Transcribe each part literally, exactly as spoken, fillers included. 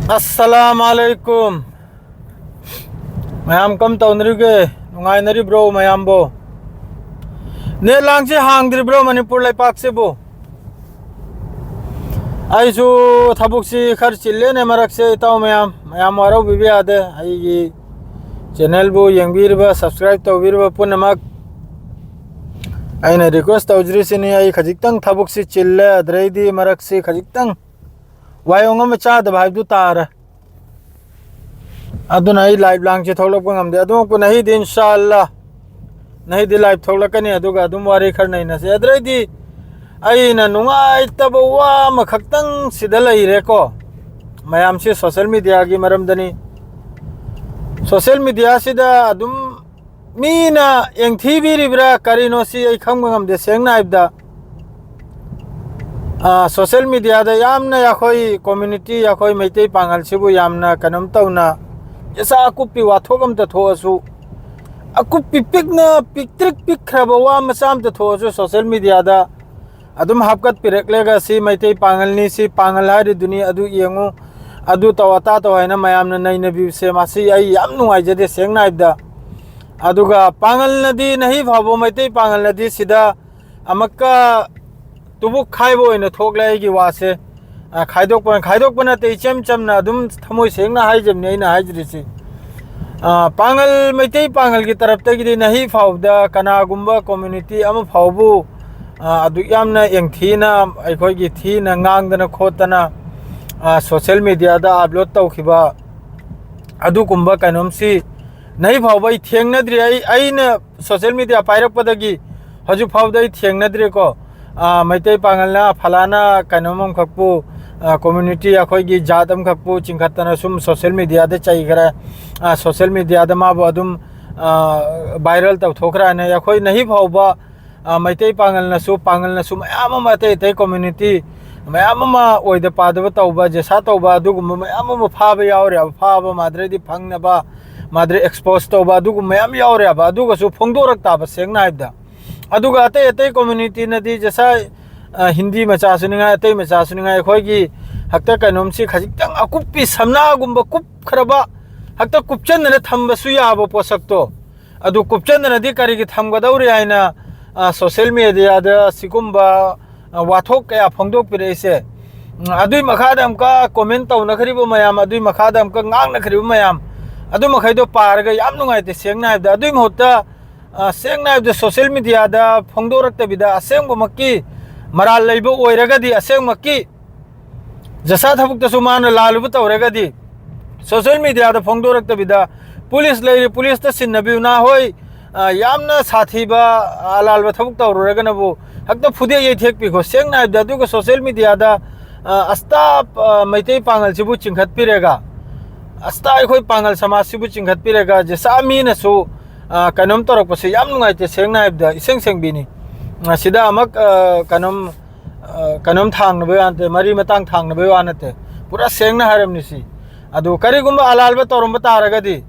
ꯑꯁꯂꯥꯝ ꯑꯂꯩꯀꯨꯝ꯫ ꯃꯌꯥꯝ ꯀꯝ ꯇꯧꯅꯔꯤꯒꯦ? ꯅꯨꯡꯉꯥꯏꯅꯔꯤꯕ꯭ꯔꯣ ꯃꯌꯥꯝꯕꯣ? ꯅꯦꯠ ꯂꯥꯡꯁꯤ ꯍꯥꯡꯗ꯭ꯔꯤꯕ꯭ꯔꯣ ꯃꯅꯤꯄꯨꯔ ꯂꯩꯄꯥꯛꯁꯤꯕꯨ? ꯑꯩꯁꯨ ꯊꯕꯛꯁꯤ ꯈꯔ ꯆꯤꯜꯂꯦꯅꯦ ꯃꯔꯛꯁꯦ, ꯏꯇꯥꯎ ꯃꯌꯥꯝ꯫ ꯃꯌꯥꯝ ꯋꯥꯔꯧꯕꯤꯕ ꯌꯥꯗꯦ꯫ ꯑꯩꯒꯤ ꯆꯦꯅꯦꯜꯕꯨ ꯌꯦꯡꯕꯤꯔꯤꯕ, ꯁꯕꯁꯀ꯭ꯔꯥꯏꯕ ꯇꯧꯕꯤꯔꯤꯕ ꯄꯨꯝꯅꯃꯛ ꯑꯩꯅ ꯔꯤꯀ꯭ꯋꯦꯁ ꯇꯧꯖꯔꯤꯁꯤꯅꯤ, ꯑꯩ ꯈꯖꯤꯛꯇꯪ ꯊꯕꯛꯁꯤ ꯆꯤꯜꯂꯦ, ꯑꯗꯨꯗꯩꯗꯤ ꯃꯔꯛꯁꯤ ꯈꯖꯤꯛꯇꯪ ꯋꯥꯌꯣꯡ ꯑꯃ ꯆꯥꯗꯕ ꯍꯥꯏꯕꯗꯨ ꯇꯥꯔꯦ꯫ ꯑꯗꯨꯅ ꯑꯩ ꯂꯥꯏꯚ ꯂꯥꯡꯁꯦ ꯊꯣꯛꯂꯛꯄ ꯉꯝꯗꯦ꯫ ꯑꯗꯨꯃꯛꯄꯨ ꯅꯍꯤꯗꯤ ꯏꯟꯁꯥ ꯑꯜꯂꯥ, ꯅꯍꯤꯗꯤ ꯂꯥꯏꯚ ꯊꯣꯛꯂꯛꯀꯅꯤ, ꯑꯗꯨꯒ ꯑꯗꯨꯝ ꯋꯥꯔꯤ ꯈꯔ ꯅꯩꯅꯁꯦ꯫ ꯑꯗꯨꯗꯩꯗꯤ ꯑꯩꯅ ꯅꯨꯡꯉꯥꯏꯇꯕ ꯋꯥ ꯑꯃꯈꯛꯇꯪ ꯁꯤꯗ ꯂꯩꯔꯦꯀꯣ, ꯃꯌꯥꯝꯁꯤ ꯁꯣꯁꯦꯜ ꯃꯦꯗꯤꯌꯥꯒꯤ ꯃꯔꯝꯗꯅꯤ꯫ ꯁꯣꯁꯦꯜ ꯃꯦꯗꯤꯌꯥꯁꯤꯗ ꯑꯗꯨꯝ ꯃꯤꯅ ꯌꯦꯡꯊꯤꯕꯤꯔꯤꯕ꯭ꯔꯥ ꯀꯔꯤꯅꯣ, ꯁꯤ ꯑꯩ ꯈꯪꯕ ꯉꯝꯗꯦ꯫ ꯁꯦꯡꯅ ꯍꯥꯏꯕꯗ, ꯑ, ꯁꯣꯁꯦꯜ ꯃꯦꯗꯤꯌꯥꯗ ꯌꯥꯝꯅ ꯑꯩꯈꯣꯏ ꯀꯝꯃ꯭ꯌꯨꯅꯤꯇꯤ, ꯑꯩꯈꯣꯏ ꯃꯩꯇꯩ ꯄꯥꯉꯜꯁꯤꯕꯨ ꯌꯥꯝꯅ ꯀꯩꯅꯣꯝ ꯇꯧꯅ, ꯏꯁꯥ ꯑꯀꯨꯞꯄꯤ ꯋꯥꯊꯣꯛ ꯑꯝꯇ ꯊꯣꯛꯑꯁꯨ, ꯑꯀꯨꯞꯄꯤ ꯄꯤꯛꯅ ꯄꯤꯛꯇ꯭ꯔꯤꯛ ꯄꯤꯛꯈ꯭ꯔꯕ ꯋꯥ ꯃꯆꯥ ꯑꯝꯇ ꯊꯣꯛꯑꯁꯨ ꯁꯣꯁꯦꯜ ꯃꯦꯗꯤꯌꯥꯗ ꯑꯗꯨꯝ ꯍꯥꯞꯀꯠꯄꯤꯔꯛꯂꯒ, "ꯁꯤ ꯃꯩꯇꯩ ꯄꯥꯉꯜꯅꯤ, ꯁꯤ ꯄꯥꯉꯜ ꯍꯥꯏꯔꯤꯗꯨꯅꯤ, ꯑꯗꯨ ꯌꯦꯡꯉꯨ, ꯑꯗꯨ ꯇꯧ, ꯑꯇꯥ ꯇꯧ" ꯍꯥꯏꯅ ꯃꯌꯥꯝꯅ ꯅꯩꯅꯕꯤꯕꯁꯦ, ꯃꯁꯤ ꯑꯩ ꯌꯥꯝ ꯅꯨꯡꯉꯥꯏꯖꯗꯦ, ꯁꯦꯡꯅ ꯍꯥꯏꯕꯗ꯫ ꯑꯗꯨꯒ ꯄꯥꯉꯜꯅꯗꯤ, ꯅꯍꯤ ꯐꯥꯎꯕ ꯃꯩꯇꯩ ꯄꯥꯉꯜꯅꯗꯤ ꯁꯤꯗ ꯑꯃꯛꯀ ꯇꯨꯕꯨꯛ ꯈꯥꯏꯕ ꯑꯣꯏꯅ ꯊꯣꯛꯂꯦ ꯑꯩꯒꯤ ꯋꯥꯁꯦ꯫ ꯑ, ꯈꯥꯏꯗꯣꯛꯄ, ꯈꯥꯏꯗꯣꯛꯄ ꯅꯠꯇꯦ, ꯏꯆꯝ ꯆꯝꯅ ꯑꯗꯨꯝ ꯊꯃꯣꯏ ꯁꯦꯡꯅ ꯍꯥꯏꯖꯕꯅꯤ ꯑꯩꯅ ꯍꯥꯏꯖꯔꯤꯁꯤ꯫ ꯑ, ꯄꯥꯉꯜ, ꯃꯩꯇꯩ ꯄꯥꯉꯜꯒꯤ ꯇꯔꯞꯇꯒꯤꯗꯤ ꯅꯍꯤ ꯐꯥꯎꯕꯗ ꯀꯅꯥꯒꯨꯝꯕ ꯀꯝꯃ꯭ꯌꯨꯅꯤꯇꯤ ꯑꯃ ꯐꯥꯎꯕꯨ, ꯑ, ꯑꯗꯨꯛ ꯌꯥꯝꯅ ꯌꯦꯡꯊꯤꯅ ꯑꯩꯈꯣꯏꯒꯤ ꯊꯤꯅ ꯉꯥꯡꯗꯅ ꯈꯣꯠꯇꯅ, ꯑ, ꯁꯣꯁꯦꯜ ꯃꯦꯗꯤꯌꯥꯗ ꯑꯞꯂꯣꯗ ꯇꯧꯈꯤꯕ ꯑꯗꯨꯒꯨꯝꯕ ꯀꯩꯅꯣꯝꯁꯤ ꯅꯍꯤ ꯐꯥꯎꯕ ꯑꯩ ꯊꯦꯡꯅꯗ꯭ꯔꯤ꯫ ꯑꯩ, ꯑꯩꯅ ꯁꯣꯁꯦꯜ ꯃꯦꯗꯤꯌꯥ ꯄꯥꯏꯔꯛꯄꯗꯒꯤ ꯍꯧꯖꯤꯛ ꯐꯥꯎꯕꯗ ꯑꯩ ꯊꯦꯡꯅꯗ꯭ꯔꯤꯀꯣ꯫ ꯑ, ꯃꯩꯇꯩ ꯄꯥꯉꯜꯅ ꯐꯂꯥꯅ ꯀꯩꯅꯣꯝ ꯑꯃꯈꯛꯄꯨ, ꯑ, ꯀꯝꯃ꯭ꯌꯨꯅꯤꯇꯤ, ꯑꯩꯈꯣꯏꯒꯤ ꯖꯥꯠ ꯑꯃꯈꯛꯄꯨ ꯆꯤꯡꯈꯠꯇꯅ ꯁꯨꯝ ꯁꯣꯁꯦꯜ ꯃꯦꯗꯤꯌꯥꯗ ꯆꯩꯈ꯭ꯔꯦ, ꯑ, ꯁꯣꯁꯦꯜ ꯃꯦꯗꯤꯌꯥꯗ ꯃꯥꯕꯨ ꯑꯗꯨꯝ, ꯑ, ꯚꯥꯏꯔꯦꯜ ꯇꯧꯊꯣꯛꯈ꯭ꯔꯦ ꯍꯥꯏꯅ ꯑꯩꯈꯣꯏ ꯅꯍꯤ ꯐꯥꯎꯕ, ꯑ, ꯃꯩꯇꯩ ꯄꯥꯉꯜꯅꯁꯨ, ꯄꯥꯉꯜꯅꯁꯨ ꯃꯌꯥꯝ ꯑꯃ, ꯑꯇꯩ ꯑꯇꯩ ꯀꯝꯃ꯭ꯌꯨꯅꯤꯇꯤ ꯃꯌꯥꯝ ꯑꯃ ꯑꯣꯏꯗ ꯄꯥꯗꯕ ꯇꯧꯕ, ꯖꯦꯁꯥ ꯇꯧꯕ, ꯑꯗꯨꯒꯨꯝꯕ ꯃꯌꯥꯝ ꯑꯃ ꯐꯥꯕ ꯌꯥꯎꯔꯦꯕ꯫ ꯐꯥꯕ ꯃꯥꯗ꯭ꯔꯗꯤ ꯐꯪꯅꯕ, ꯃꯥꯗ꯭ꯔ ꯑꯦꯛꯁꯄꯣꯖ ꯇꯧꯕ, ꯑꯗꯨꯒꯨꯝꯕ ꯃꯌꯥꯝ ꯌꯥꯎꯔꯦꯕ꯫ ꯑꯗꯨꯒꯁꯨ ꯐꯣꯡꯗꯣꯔꯛ ꯇꯥꯕ, ꯁꯦꯡꯅ ꯍꯥꯏꯕꯗ꯫ ꯑꯗꯨꯒ ꯑꯇꯩ ꯑꯇꯩ ꯀꯝꯃ꯭ꯌꯨꯅꯤꯇꯤꯅꯗꯤ ꯖꯦꯁꯥ, ꯑ, ꯍꯤꯟꯗꯤ ꯃꯆꯥꯁꯨ ꯅꯤꯡꯉꯥꯏ, ꯑꯇꯩ ꯃꯆꯥꯁꯨ ꯅꯤꯡꯉꯥꯏ, ꯑꯩꯈꯣꯏꯒꯤ, ꯍꯦꯛꯇ ꯀꯩꯅꯣꯝꯁꯤ ꯈꯖꯤꯛꯇꯪ ꯑꯀꯨꯞꯄꯤ ꯁꯝꯅꯥꯒꯨꯝꯕ ꯀꯨꯞꯈ꯭ꯔꯕ, ꯍꯦꯛꯇ ꯀꯨꯞꯆꯟꯗꯅ ꯊꯝꯕꯁꯨ ꯌꯥꯕ ꯄꯣꯠꯁꯛꯇꯣ, ꯑꯗꯨ ꯀꯨꯞꯆꯟꯗꯅꯗꯤ ꯀꯔꯤꯒꯤ ꯊꯝꯒꯗꯧꯔꯤ ꯍꯥꯏꯅ, ꯑ, ꯁꯣꯁꯤꯌꯦꯜ ꯃꯦꯗꯤꯌꯥꯗ ꯁꯤꯒꯨꯝꯕ, ꯑ, ꯋꯥꯊꯣꯛ ꯀꯌꯥ ꯐꯣꯡꯗꯣꯛꯄꯤꯔꯛꯏꯁꯦ꯫ ꯎꯝ, ꯑꯗꯨꯏ ꯃꯈꯥꯗ ꯑꯃꯨꯛꯀ ꯀꯣꯃꯦꯟ ꯇꯧꯅꯈ꯭ꯔꯤꯕ ꯃꯌꯥꯝ, ꯑꯗꯨꯏ ꯃꯈꯥꯗ ꯑꯃꯨꯛꯀ ꯉꯥꯡꯅꯈ꯭ꯔꯤꯕ ꯃꯌꯥꯝ, ꯑꯗꯨ ꯃꯈꯩꯗꯣ ꯄꯥꯔꯒ ꯌꯥꯝ ꯅꯨꯡꯉꯥꯏꯇꯦ, ꯁꯦꯡꯅ ꯍꯥꯏꯕꯗ꯫ ꯑꯗꯨꯏ ꯃꯍꯨꯠꯇ, ꯑ, ꯁꯦꯡꯅ ꯍꯥꯏꯕꯗ, ꯁꯣꯁꯤꯌꯦꯜ ꯃꯦꯗꯤꯌꯥꯗ ꯐꯣꯡꯗꯣꯔꯛꯇꯕꯤꯗ, ꯑꯁꯦꯡꯕꯃꯛꯀꯤ ꯃꯔꯥꯜ ꯂꯩꯕ ꯑꯣꯏꯔꯒꯗꯤ, ꯑꯁꯦꯡꯕꯃꯛꯀꯤ ꯖꯁꯥ ꯊꯕꯛꯇꯁꯨ ꯃꯥꯅ ꯂꯥꯜꯂꯨꯕ ꯇꯧꯔꯒꯗꯤ, ꯁꯣꯁꯤꯌꯦꯜ ꯃꯦꯗꯤꯌꯥꯗ ꯐꯣꯡꯗꯣꯔꯛꯇꯕꯤꯗ, ꯄꯨꯂꯤꯁ ꯂꯩꯔꯤ, ꯄꯨꯂꯤꯁꯇ ꯁꯤꯟꯅꯕꯤꯌꯨ, ꯅꯍꯣꯏ, ꯑ, ꯌꯥꯝꯅ ꯁꯥꯊꯤꯕ ꯑꯂꯥꯜꯕ ꯊꯕꯛ ꯇꯧꯔꯨꯔꯒꯅꯕꯨ ꯍꯦꯛꯇ ꯐꯨꯗꯦꯛ ꯌꯩꯊꯦꯛꯄꯤꯈꯣ꯫ ꯁꯦꯡꯅ ꯍꯥꯏꯕꯗ, ꯑꯗꯨꯒ ꯁꯣꯁꯤꯌꯦꯜ ꯃꯦꯗꯤꯌꯥꯗ, ꯑ, ꯑꯁꯇꯥ, ꯑ, ꯃꯩꯇꯩ ꯄꯥꯉꯜꯁꯤꯕꯨ ꯆꯤꯡꯈꯠꯄꯤꯔꯒ, ꯑꯁꯇꯥ ꯑꯩꯈꯣꯏ ꯄꯥꯉꯜ ꯁꯃꯥꯖꯁꯤꯕꯨ ꯆꯤꯡꯈꯠꯄꯤꯔꯒ, ꯖꯁꯥ ꯃꯤꯅꯁꯨ, ꯑ, ꯀꯩꯅꯣꯝ ꯇꯧꯔꯛꯄꯁꯦ ꯌꯥꯝ ꯅꯨꯡꯉꯥꯏꯇꯦ, ꯁꯦꯡꯅ ꯍꯥꯏꯕꯗ, ꯏꯁꯦꯡ ꯁꯦꯡꯕꯤꯅꯤ꯫ ꯑ, ꯁꯤꯗ ꯑꯃꯨꯛ, ꯑ, ꯀꯩꯅꯣꯝ, ꯑ, ꯀꯩꯅꯣꯝ ꯊꯥꯡꯅꯕ ꯋꯥ ꯅꯠꯇꯦ, ꯃꯔꯤ ꯃꯇꯥꯡ ꯊꯥꯡꯅꯕ ꯋꯥ ꯅꯠꯇꯦ, ꯄꯨꯔꯥ ꯁꯦꯡꯅ ꯍꯥꯏꯔꯝꯅꯤ ꯁꯤ꯫ ꯑꯗꯨ ꯀꯔꯤꯒꯨꯝꯕ ꯑꯂꯥꯜꯕ ꯇꯧꯔꯝꯕ ꯇꯥꯔꯒꯗꯤ,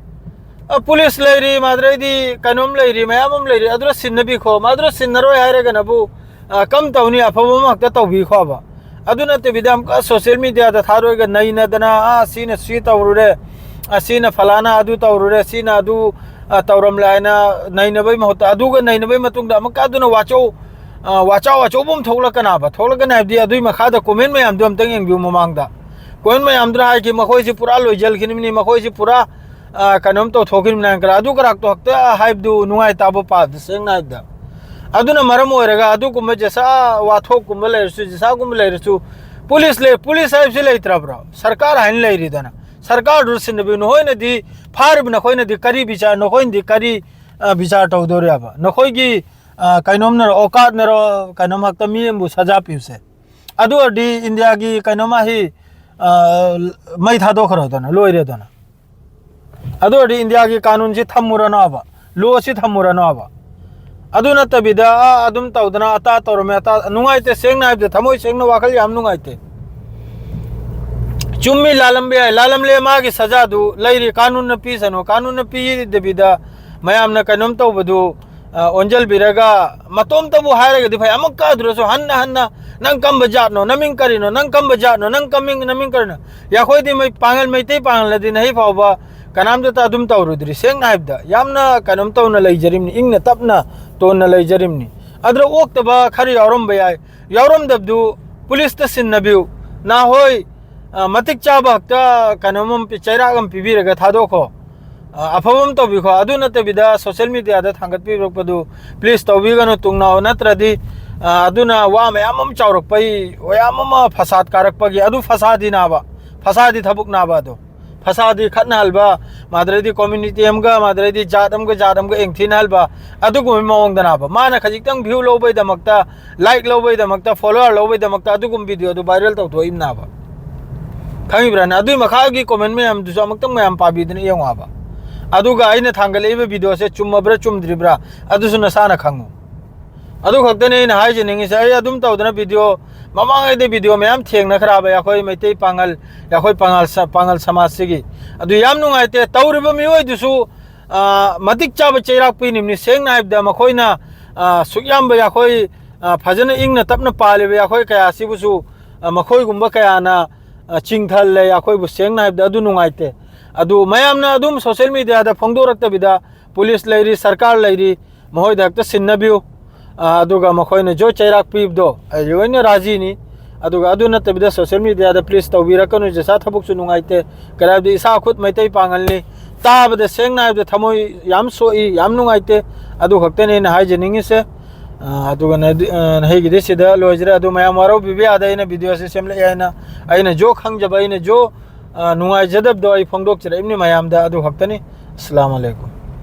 ꯑ, ꯄꯨꯂꯤꯁ ꯂꯩꯔꯤ, ꯃꯗꯨꯗꯩꯗꯤ ꯀꯩꯅꯣꯝ ꯂꯩꯔꯤ, ꯃꯌꯥꯝ ꯑꯃ ꯂꯩꯔꯤ, ꯑꯗꯨꯗ ꯁꯤꯟꯅꯕꯤꯈꯣ꯫ ꯃꯗꯨꯗ ꯁꯤꯟꯅꯔꯣꯏ ꯍꯥꯏꯔꯒꯅꯕꯨ, ꯑ, ꯀꯝ ꯇꯧꯅꯤ? ꯑꯐꯕ ꯑꯃ ꯍꯦꯛꯇ ꯇꯧꯕꯤꯈꯣꯕ꯫ ꯑꯗꯨ ꯅꯠꯇꯕꯤꯗ ꯑꯃꯨꯛꯀ ꯁꯣꯁꯤꯌꯦꯜ ꯃꯦꯗꯤꯌꯥꯗ ꯊꯥꯔꯣꯏꯒ ꯅꯩꯅꯗꯅ, "ꯑ, ꯁꯤꯅ ꯁꯤ ꯇꯧꯔꯨꯔꯦ, ꯑ, ꯁꯤꯅ ꯐꯂꯥꯅ ꯑꯗꯨ ꯇꯧꯔꯨꯔꯦ, ꯁꯤꯅ ꯑꯗꯨ, ꯑ, ꯇꯧꯔꯝꯂꯦ" ꯍꯥꯏꯅ ꯅꯩꯅꯕꯩ ꯃꯍꯨꯠꯇ, ꯑꯗꯨꯒ ꯅꯩꯅꯕꯩ ꯃꯇꯨꯡꯗ ꯑꯃꯨꯛꯀ ꯑꯗꯨꯅ ꯋꯥꯆꯧ-, ꯑ, ꯋꯥꯆꯥꯎ ꯑꯆꯧꯕ ꯑꯃ ꯊꯣꯛꯂꯛꯀꯅꯥꯕ꯫ ꯊꯣꯛꯂꯛꯀꯅꯤ ꯍꯥꯏꯕꯗꯤ, ꯑꯗꯨꯏ ꯃꯈꯥꯗ ꯀꯣꯃꯦꯟ ꯃꯌꯥꯝꯗꯣ ꯑꯝꯇꯪ ꯌꯦꯡꯕꯤꯌꯨ ꯃꯃꯥꯡꯗ꯫ ꯀꯣꯃꯦꯟ ꯃꯌꯥꯝꯗꯨꯅ ꯍꯥꯏꯈꯤ, "ꯃꯈꯣꯏꯁꯤ ꯄꯨꯔꯥ ꯂꯣꯏꯖꯜꯈꯤꯅꯤꯡꯕꯅꯤ, ꯃꯈꯣꯏꯁꯤ ꯄꯨꯔꯥ, ꯑ, ꯀꯩꯅꯣꯝ ꯇꯧꯊꯣꯛꯈꯤꯕꯅꯤ" ꯍꯥꯏꯅ ꯈꯜꯂ, ꯑꯗꯨ ꯀꯔꯥꯛꯇꯣ ꯍꯦꯛꯇ ꯍꯥꯏꯕꯗꯨ ꯅꯨꯡꯉꯥꯏꯇꯕ ꯄꯥꯕꯗ, ꯁꯦꯡꯅ ꯍꯥꯏꯕꯗ꯫ ꯑꯗꯨꯅ ꯃꯔꯝ ꯑꯣꯏꯔꯒ ꯑꯗꯨꯒꯨꯝꯕ ꯖꯦꯁꯥ ꯋꯥꯊꯣꯛꯀꯨꯝꯕ ꯂꯩꯔꯁꯨ, ꯖꯦꯁꯥꯒꯨꯝꯕ ꯂꯩꯔꯁꯨ, ꯄꯨꯂꯤꯁ ꯂꯩ, ꯄꯨꯂꯤꯁ ꯍꯥꯏꯕꯁꯤ ꯂꯩꯇ꯭ꯔꯕ꯭ꯔꯣ? ꯁꯔꯀꯥꯔ ꯍꯥꯏꯅ ꯂꯩꯔꯤꯗꯅ, ꯁꯔꯀꯥꯔꯗꯨ ꯁꯤꯟꯅꯕꯤꯌꯨ꯫ ꯅꯈꯣꯏꯅꯗꯤ ꯐꯥꯔꯤꯕ, ꯅꯈꯣꯏꯅꯗꯤ ꯀꯔꯤ ꯕꯤꯆꯥꯔ, ꯅꯈꯣꯏꯅꯗꯤ ꯀꯔꯤ, ꯑ, ꯕꯤꯆꯥꯔ ꯇꯧꯗꯣꯔꯤꯕ? ꯅꯈꯣꯏꯒꯤ, ꯑ, ꯀꯩꯅꯣꯝꯅꯔꯣ, ꯑꯣꯀꯥꯠꯅꯔꯣ, ꯀꯩꯅꯣꯝꯃꯛꯇ ꯃꯤ ꯑꯃꯕꯨ ꯁꯖꯥ ꯄꯤꯕꯁꯦ? ꯑꯗꯨ ꯑꯣꯏꯔꯗꯤ ꯏꯟꯗꯤꯌꯥꯒꯤ ꯀꯩꯅꯣꯝꯃ ꯍꯤ, ꯑ, ꯃꯩ ꯊꯥꯗꯣꯛꯈ꯭ꯔꯣꯗꯅ, ꯂꯣꯏꯔꯦꯗꯅ꯫ ꯑꯗꯨ ꯑꯣꯏꯔꯗꯤ ꯏꯟꯗꯤꯌꯥꯒꯤ ꯀꯥꯅꯨꯟꯁꯤ ꯊꯝꯃꯨꯔꯅꯣꯕ, ꯂꯣꯁꯤ ꯊꯝꯃꯨꯔꯅꯣꯕ꯫ ꯑꯗꯨ ꯅꯠꯇꯕꯤꯗ, ꯑ, ꯑꯗꯨꯝ ꯇꯧꯗꯅ ꯑꯇꯥ ꯇꯧꯔꯝꯃꯦ, ꯑꯇꯥ, ꯅꯨꯡꯉꯥꯏꯇꯦ, ꯁꯦꯡꯅ ꯍꯥꯏꯕꯗ, ꯊꯃꯣꯏ ꯁꯦꯡꯅ ꯋꯥꯈꯜ ꯌꯥꯝ ꯅꯨꯡꯉꯥꯏꯇꯦ꯫ ꯆꯨꯝꯃꯤ, ꯂꯥꯜꯂꯝꯕ ꯌꯥꯏ, ꯂꯥꯜꯂꯝꯂꯦ, ꯃꯥꯒꯤ ꯁꯖꯥꯗꯨ ꯂꯩꯔꯤ, ꯀꯥꯅꯨꯟꯅ ꯄꯤꯁꯅꯨ, ꯀꯥꯅꯨꯟꯅ ꯄꯤꯗꯕꯤꯗ ꯃꯌꯥꯝꯅ ꯀꯩꯅꯣꯝ ꯇꯧꯕꯗꯨ, ꯑ, ꯑꯣꯟꯖꯜꯕꯤꯔꯒ ꯃꯇꯣꯝꯇꯕꯨ ꯍꯥꯏꯔꯒꯗꯤ ꯐꯩ, ꯑꯃꯨꯛꯀ ꯑꯗꯨꯗꯁꯨ ꯍꯟꯅ ꯍꯟꯅ ꯅꯪ ꯀꯝꯕ ꯖꯥꯠꯅꯣ, ꯅꯃꯤꯡ ꯀꯔꯤꯅꯣ, ꯅꯪ ꯀꯝꯕ ꯖꯥꯠꯅꯣ, ꯅꯪ ꯀꯃꯤꯡ ꯅꯃꯤꯡ ꯀꯔꯤꯅꯣ? ꯑꯩꯈꯣꯏꯗꯤ ꯃꯩ-, ꯄꯥꯡꯒꯜ, ꯃꯩꯇꯩ ꯄꯥꯡꯒꯜ ꯑꯗꯤ ꯅꯍꯩ ꯐꯥꯎꯕ ꯀꯅꯥꯝꯇꯇ ꯑꯗꯨꯝ ꯇꯧꯔꯨꯗ꯭ꯔꯤ꯫ ꯁꯦꯡꯅ ꯍꯥꯏꯕꯗ ꯌꯥꯝꯅ ꯀꯩꯅꯣꯝ ꯇꯧꯅ ꯂꯩꯖꯔꯤꯕꯅꯤ, ꯏꯪꯅ ꯇꯞꯅ ꯇꯣꯟꯅ ꯂꯩꯖꯔꯤꯕꯅꯤ꯫ ꯑꯗꯨꯗ ꯑꯣꯛꯇꯕ ꯈꯔ ꯌꯥꯎꯔꯝꯕ ꯌꯥꯏ, ꯌꯥꯎꯔꯝꯗꯕꯗꯨ ꯄꯨꯂꯤꯁꯇ ꯁꯤꯟꯅꯕꯤꯌꯨ꯫ ꯅꯍꯣꯏ, ꯑ, ꯃꯇꯤꯛ ꯆꯥꯕ ꯍꯛꯇ ꯀꯩꯅꯣꯝ ꯄꯤ-, ꯆꯩꯔꯥꯛ ꯑꯃ ꯄꯤꯕꯤꯔꯒ ꯊꯥꯗꯣꯛꯈꯣ꯫ ꯑ, ꯑꯐꯕ ꯑꯃ ꯇꯧꯕꯤꯈꯣ꯫ ꯑꯗꯨ ꯅꯠꯇꯕꯤꯗ social media ꯗ ꯊꯥꯡꯒꯠꯄꯤꯔꯛꯄꯗꯨ please ꯇꯧꯕꯤꯒꯅꯨ, ꯇꯨꯡꯅꯥꯎ ꯅꯠꯇ꯭ꯔꯗꯤ, ꯑ, ꯑꯗꯨꯅ ꯋꯥ ꯃꯌꯥꯝ ꯑꯃ ꯆꯥꯎꯔꯛꯄꯒꯤ, ꯃꯌꯥꯝ ꯑꯃ ꯐꯁꯥꯗ ꯀꯥꯔꯛꯄꯒꯤ, ꯑꯗꯨ ꯐꯁꯥꯗꯤ ꯅꯥꯕ, ꯐꯁꯥꯗꯤ ꯊꯕꯛ ꯅꯥꯕ ꯑꯗꯣ꯫ ꯐꯁꯥꯗꯤ ꯈꯠꯅꯍꯟꯕ, ꯃꯥꯗ꯭ꯔꯗꯤ community ꯑꯃꯒ, ꯃꯥꯗ꯭ꯔꯗꯤ ꯖꯥꯠ ꯑꯃꯒ ꯖꯥꯠ ꯑꯃꯒ ꯌꯦꯡꯊꯤꯅꯍꯟꯕ, ꯑꯗꯨꯒꯨꯝꯕ ꯃꯑꯣꯡꯗꯅꯦꯕ꯫ ꯃꯥꯅ ꯈꯖꯤꯛꯇꯪ view ꯂꯧꯕꯩꯗꯃꯛꯇ, like ꯂꯧꯕꯩꯗꯃꯛꯇ, follower ꯂꯧꯕꯩꯗꯃꯛꯇ ꯑꯗꯨꯒꯨꯝꯕ video ꯗꯨ viral ꯇꯧꯊꯣꯛꯏꯕꯅꯦꯕ꯫ ꯈꯪꯉꯤꯕ꯭ꯔꯥꯅꯦ? ꯑꯗꯨꯏ ꯃꯈꯥꯒꯤ comment ꯃꯌꯥꯝꯗꯨꯁꯨ ꯑꯃꯨꯛꯇꯪ ꯃꯌꯥꯝ ꯄꯥꯕꯤꯗꯨꯅ ꯌꯦꯡꯉꯣꯕ꯫ ꯑꯗꯨꯒ ꯑꯩꯅ ꯊꯥꯡꯒꯠꯂꯛꯏꯕ video ꯁꯦ ꯆꯨꯝꯃꯕ꯭ꯔꯥ ꯆꯨꯝꯗ꯭ꯔꯤꯕ꯭ꯔꯥ ꯑꯗꯨꯁꯨ ꯅꯁꯥꯅ ꯈꯪꯉꯨ꯫ ꯑꯗꯨ ꯈꯛꯇꯅꯦ ꯑꯩꯅ ꯍꯥꯏꯖꯅꯤꯡꯉꯤꯁꯦ꯫ ꯑꯩ ꯑꯗꯨꯝ ꯇꯧꯗꯅ video, ꯃꯃꯥꯡꯉꯩꯗ video ꯃꯌꯥꯝ ꯊꯦꯡꯅꯈ꯭ꯔꯕ ꯑꯩꯈꯣꯏ ꯃꯩꯇꯩ ꯄꯥꯉꯜ, ꯑꯩꯈꯣꯏ ꯄꯥꯉꯜ ꯁ-, ꯄꯥꯉꯜ ꯁꯃꯥꯖꯁꯤꯒꯤ꯫ ꯑꯗꯨ ꯌꯥꯝ ꯅꯨꯡꯉꯥꯏꯇꯦ꯫ ꯇꯧꯔꯤꯕ ꯃꯤꯑꯣꯏꯗꯨꯁꯨ, ꯑ, ꯃꯇꯤꯛ ꯆꯥꯕ ꯆꯩꯔꯥꯛ ꯄꯤꯅꯤꯡꯕꯅꯤ꯫ ꯁꯦꯡꯅ ꯍꯥꯏꯕꯗ ꯃꯈꯣꯏꯅ, ꯑ, ꯁꯨꯛ ꯌꯥꯝꯕ ꯑꯩꯈꯣꯏ, ꯑ, ꯐꯖꯅ ꯏꯪꯅ ꯇꯞꯅ ꯄꯥꯜꯂꯤꯕ ꯑꯩꯈꯣꯏ ꯀꯌꯥꯁꯤꯕꯨꯁꯨ, ꯑ, ꯃꯈꯣꯏꯒꯨꯝꯕ ꯀꯌꯥꯅ, ꯑ, ꯆꯤꯡꯊꯜꯂꯦ ꯑꯩꯈꯣꯏꯕꯨ꯫ ꯁꯦꯡꯅ ꯍꯥꯏꯕꯗ ꯑꯗꯨ ꯅꯨꯡꯉꯥꯏꯇꯦ꯫ ꯑꯗꯨ ꯃꯌꯥꯝꯅ ꯑꯗꯨꯝ social media ꯗ ꯐꯣꯡꯗꯣꯔꯛꯇꯕꯤꯗ ꯄꯨꯂꯤꯁ ꯂꯩꯔꯤ, ꯁꯔꯀꯥꯔ ꯂꯩꯔꯤ, ꯃꯈꯣꯏꯗ ꯍꯦꯛꯇ ꯁꯤꯟꯅꯕꯤꯌꯨ꯫ ꯑ, ꯑꯗꯨꯒ ꯃꯈꯣꯏꯅ ꯖꯣꯏ ꯆꯩꯔꯥꯛ ꯄꯤꯕꯗꯣ ꯑꯩ ꯂꯣꯏꯅ ꯔꯥꯖꯤꯅꯤ꯫ ꯑꯗꯨꯒ ꯑꯗꯨ ꯅꯠꯇꯕꯤꯗ social media ꯗ please ꯇꯧꯕꯤꯔꯛꯀꯅꯨ, ꯖꯁꯥ ꯊꯕꯛꯁꯨ ꯅꯨꯡꯉꯥꯏꯇꯦ꯫ ꯀꯔꯤ ꯍꯥꯏꯕꯗꯤ ꯏꯁꯥ ꯈꯨꯠ ꯃꯩꯇꯩ ꯄꯥꯉꯜꯅꯤ꯫ ꯇꯥꯕꯗ ꯁꯦꯡꯅ ꯍꯥꯏꯕꯗ ꯊꯃꯣꯏ ꯌꯥꯝ ꯁꯣꯛꯏ, ꯌꯥꯝ ꯅꯨꯡꯉꯥꯏꯇꯦ꯫ ꯑꯗꯨ ꯈꯛꯇꯅꯤ ꯑꯩꯅ ꯍꯥꯏꯖꯅꯤꯡꯉꯤꯁꯦ꯫ ꯑ, ꯑꯗꯨꯒ ꯅ-, ꯑ, ꯅꯍꯩꯒꯤꯗꯤ ꯁꯤꯗ ꯂꯣꯏꯖꯔꯦ꯫ ꯑꯗꯨ ꯃꯌꯥꯝ ꯋꯥꯔꯧꯕꯤꯕ ꯌꯥꯗꯦ ꯑꯩꯅ video ꯁꯦ ꯁꯦꯝꯂꯛꯑꯦ ꯍꯥꯏꯅ꯫ ꯑꯩꯅ ꯖꯣ ꯈꯪꯖꯕ, ꯑꯩꯅ ꯖꯣ, ꯑ, ꯅꯨꯡꯉꯥꯏꯖꯗꯕꯗꯣ ꯑꯩ ꯐꯣꯡꯗꯣꯛꯆꯔꯛꯏꯕꯅꯤ ꯃꯌꯥꯝꯗ꯫ ꯑꯗꯨ ꯈꯛꯇꯅꯤ꯫ ꯑꯁꯂꯥꯃꯨ ꯑꯂꯩꯀꯨꯝ꯫